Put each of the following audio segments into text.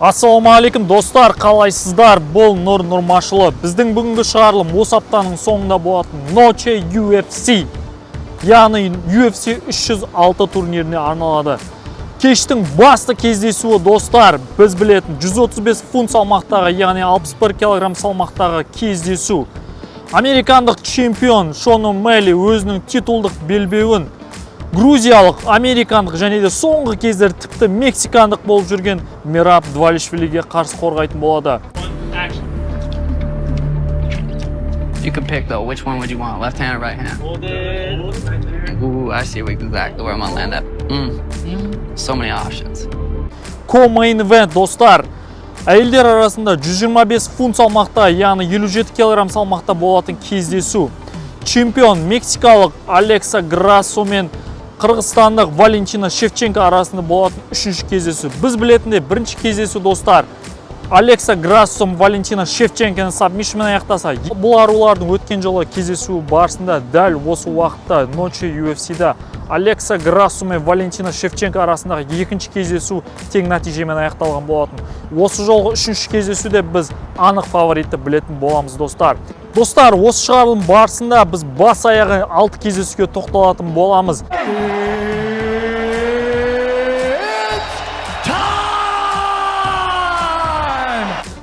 Ассалаумағалейкум, достар, қалайсыздар? Бұл Нұр Нұрмашұлы. Біздің бүгінгі шығарылым осы аптаның соңында болатын Noche UFC, яғни UFC 306 турниріне арналады. Кештің басты кездесуі, достар, біз білетін 135 фунт салмақтағы, яғни 61 килограмм салмақтағы кездесу. Американдық чемпион Шон О'Мэлли өзінің титулдық белбеуін грузиялық, американдық және де соңғы кездері тіпті мексикандық болып жүрген Мераб Двалишвилиге қарсы қорғайтын болады. You could pick, though. Which one would you want? Left hand or right hand? Hold it. Right there. Ooh, I see exactly where I'm gonna land at. So many options. Co-main event, достар, әйелдер арасында 125 фунт салмақта, яғни 57 килограмм салмақта болатын кездесу. Чемпион мексикалық Алекса Грассо мен қырғызстандық Валентина Шевченко арасында болатын үшінші кездесу. Біз білетіндей, бірінші кездесу, достар, Алекса Грассо Валентина Шевченконы сабмишнмен аяқтаса, бұл арулардың өткен жылы кездесуі барысында дәл осы уақытта Noche UFC-да Алекса Грассо мен Валентина Шевченко арасындағы екінші кездесу тең нәтижемен аяқталған болатын. Осы жолғы үшінші кездесуде біз анық фаворитті білетін боламыз, достар. Достар, осы шығарылым барысында біз бас аяғы алты кездесуге тоқталатын боламыз. It's time!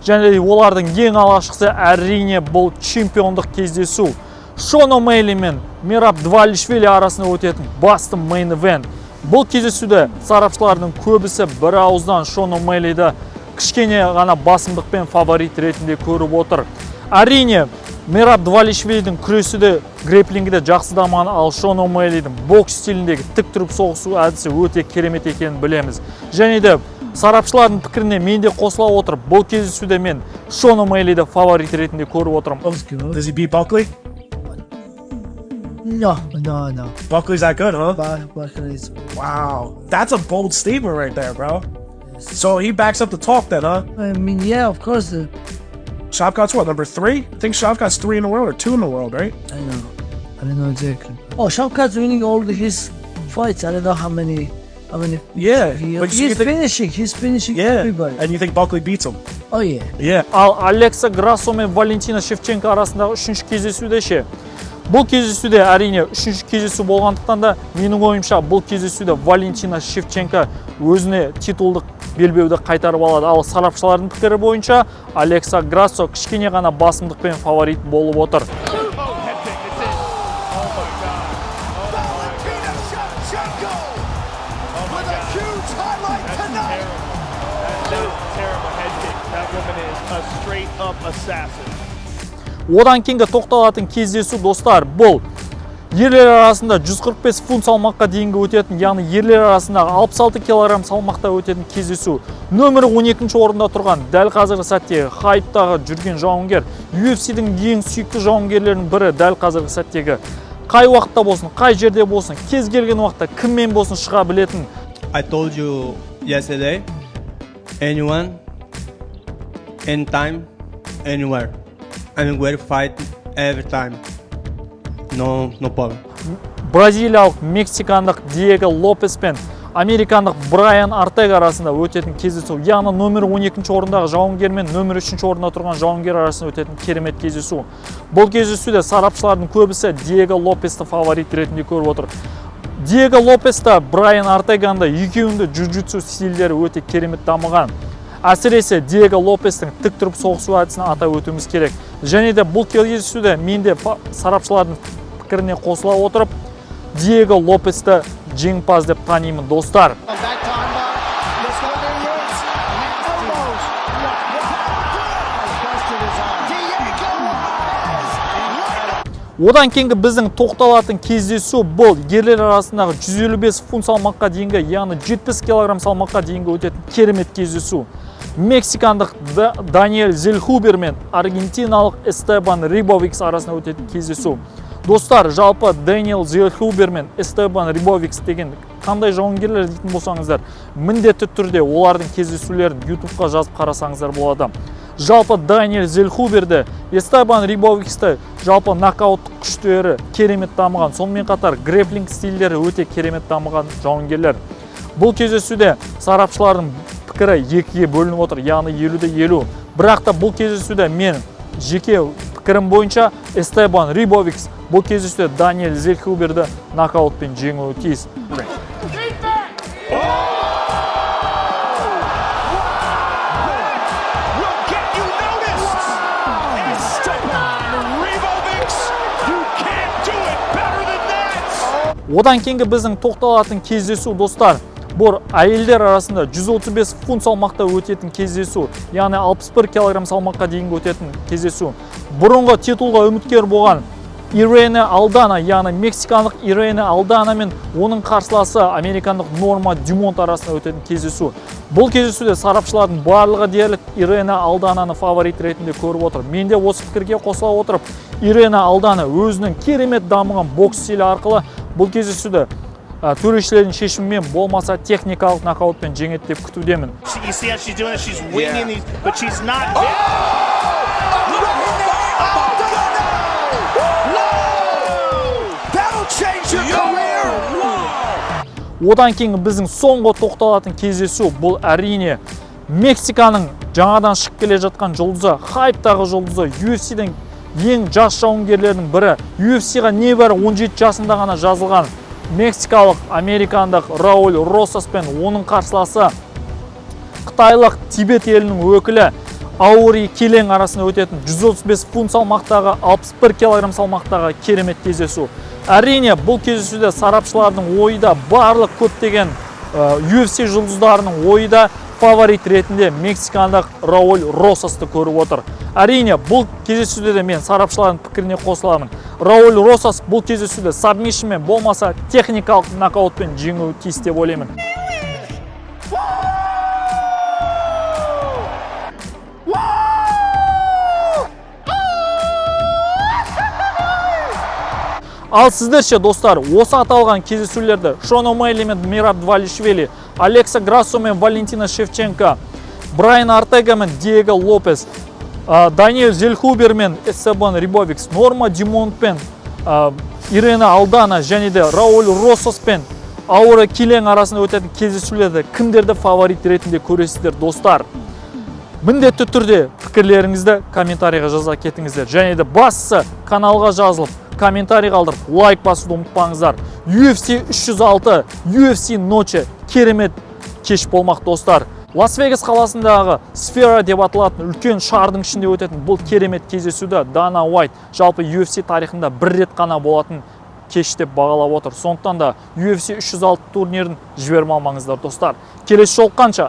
Және де олардың ең алғашқысы, әрине, бұл чемпиондық кездесу. Шон О'Мэлли мен Мераб Двалишвили арасында өтетін басты main event. Бұл кездесуде сарапшылардың көбісі бір ауыздан Шон О'Мэллиді кішкене ғана басымдықпен фаворит ретінде көріп отыр. Әрине, Мераб Двалишвилидің күресі де, грэплингі де жақсы дамыған, ал Шон О'Мэллидің бокс стиліндегі тік тұрып соғысу әдісі өте керемет екенін білеміз. Және де сарапшылардың пікіріне мен де қосыла отырып, бұл кездесуде мен Шон О'Мэллиді фаворит ретінде көріп отырмын. Good. Does he beat Buckley? No. Buckley's that good, huh? Buckley's. Wow. That's a bold statement right there, bro. So he backs up the talk then, huh? I mean, yeah, of course. Shavkat's what, number three? I think Shavkat's three in the world or two in the world, right? I don't know. I don't know exactly. Oh, Shavkat's winning all his fights. I don't know how many. How many? Yeah, but you He's finishing. He's finishing everybody. And you think Buckley beats him? Oh yeah. Yeah. Ал Алекса Грассо мен Валентина Шевченко арасындағы үшінші кездесуде ше? Бұл кездесуде, әрине, үшінші кездесу болғандықтан да, менің ойымша, бұл кездесуде Валентина Шевченко өзіне титулдық белбеуді қайтарып алады. Ал сарапшылардың пікірі бойынша, Алекса Грассо кішкене ғана басымдықпен фаворит болып отыр. Oh, head kick. It's in. Oh my God. Oh my. Valentina Shevchenko Oh my with a God. Huge highlight That's tonight. terrible. That is a terrible head kick. That woman is a straight up assassin. Одан кейінгі тоқталатын кездесу, достар, бұл ерлер арасында 145 фунт салмаққа дейінгі өтетін, яғни ерлер арасындағы 66 килограмм салмақта өтетін кездесу. Нөмірі 12 орында тұрған, дәл қазіргі сәтте хайптағы жүрген жауынгер, UFC-дің ең сүйікті жауынгерлерінің бірі, дәл қазіргі сәттегі қай уақытта болсын, қай жерде болсын, кез келген уақытта кіммен болсын шыға білетін I told you yesterday, anyone, anytime, anywhere. I'm ready to fight every time. No, no problem. Бразилиялық мексикандық Диего Лопес пен американдық Брайан Ортега арасында өтетін кездесу, яғни нөмір 12 орындағы жауынгер мен нөмір 3 орында тұрған жауынгер арасында өтетін керемет кездесу. Бұл кездесуде сарапшылардың көбісі Диего Лопесті фаворит ретінде көріп отыр. Диего Лопес та, Брайан Ортеганы да, екеуінің де джиу-джитсу стильдері өте керемет дамыған. Әсіресе Диего Лопестің тік тұрып соғысу әдісін атап өтуіміз керек. Және де бұл кездесуде мен де сарапшылардың пікіріне қосыла отырып, Диего Лопесті жеңімпаз деп танимын, достар. That time by Let's go, Elbows. Busted his arm. Diego Lopez. Одан кейінгі біздің тоқталатын кездесу бұл ерлер арасындағы 155 фунт салмаққа дейінгі, яғни 70 килограмм салмаққа дейінгі өтетін керемет кездесу. Мексикандық Даниэль Зельхубер мен аргентиналық Эстебан Рибовикс арасында өтетін кездесу. Достар, жалпы Дэниел Зельхубер мен Эстебан Рибовикс деген қандай жауынгерлер дейтін болсаңыздар, міндетті түрде олардың кездесулерін ютубқа жазып қарасаңыздар болады. Жалпы Даниэль Зельхуберді, Эстебан Рибовиксті жалпы нокауттық күштері керемет дамыған, сонымен қатар грэплинг стильдері өте керемет дамыған жауынгерлер. Бұл кездесуде сарапшылардың пікірі бойынша Даниэль Зельхуберді пікірі екіге бөлініп отыр, яғни 50-де 50. Бірақ та бұл кездесуде мен жеке пікірім бойынша Эстебан Рибовикс бұл кездесуде Даниэль Зельхуберді нокаутпен жеңуі тиіс. Will get you noticed. Esteban Ribovics, you can't do it better than that. Одан кейінгі біздің тоқталатын кездесу, достар, бұл әйелдер арасында 135 фунт салмақта өтетін кездесу, яғни 61 килограмм салмаққа дейінгі өтетін кездесу. Бұрынғы титулға үміткер болған Ирене Алдана, яғни мексикандық Ирене Алдана мен оның қарсыласы американдық Норма Дюмонт арасында өтетін кездесу. Бұл кездесуде сарапшылардың барлығы дерлік Ирене Алдананы фаворит ретінде көріп отыр. Мен де осы пікірге қосыла отырып, Ирена Алдана өзінің керемет дамыған бокс стилі арқылы бұл кездесуді төрешілердің шешімімен болмаса техникалық нокаутпен жеңеді деп күтудемін. You see how she's doing it? She's winging these, but she's not. That'll change your career. Одан кейін біздің соңғы тоқталатын кездесу, бұл әрине Мексиканың жаңадан шығып келе жатқан жұлдызы, хайптағы жұлдызы, UFC-дің ең жас жауынгерлерінің бірі, UFC-ға небәрі 17 жасында ғана жазылған мексикалық американдық Рауль Росас пен оның қарсыласы қытайлық Тибет елінің өкілі Аури Келең арасында өтетін 135 фунт салмақтағы, 61 килограмм салмақтағы керемет кездесу. Әрине, бұл кездесуде сарапшылардың ойы да, барлық көптеген UFC жұлдыздарының ойы да фаворит ретінде мексикандық Рауль Росасты көріп отыр. Әрине, бұл кездесуде де мен сарапшылардың пікіріне қосыламын. Рауль Росас бұл кездесуде сабмишнмен болмаса техникалық нокаутпен жеңуі тиіс деп ойлаймын. Ал сіздер ше, достар, осы аталған кездесулерді, Шон О'Мэлли мен Мираб Двалишвили, Алекса Грассо мен Валентина Шевченко, Брайан Ортега мен Диего Лопес, Даниэль Зельхубер мен Эстебан Рибовикс, Норма Дюмонт пен Ирена Алдана және де Рауль Росас пен Аура Килең арасында өтетін кездесулерді кімдерді фаворит ретінде көресіздер, достар? Міндетті түрде пікірлеріңізді комментарийға жаза кетіңіздер және де бастысы каналға жазылып, комментарий қалдырып, лайк басуды ұмытпаңыздар. UFC 306, UFC Noche керемет кеш болмақ, достар. Лас Вегас қаласындағы Сфера деп аталатын үлкен шардың ішінде өтетін бұл керемет кездесуді Дана Уайт жалпы UFC тарихында бір рет қана болатын кеш деп бағалап отыр. Сондықтан да UFC 306 турнирін жіберіп алмаңыздар, достар. Келесі жолыққанша!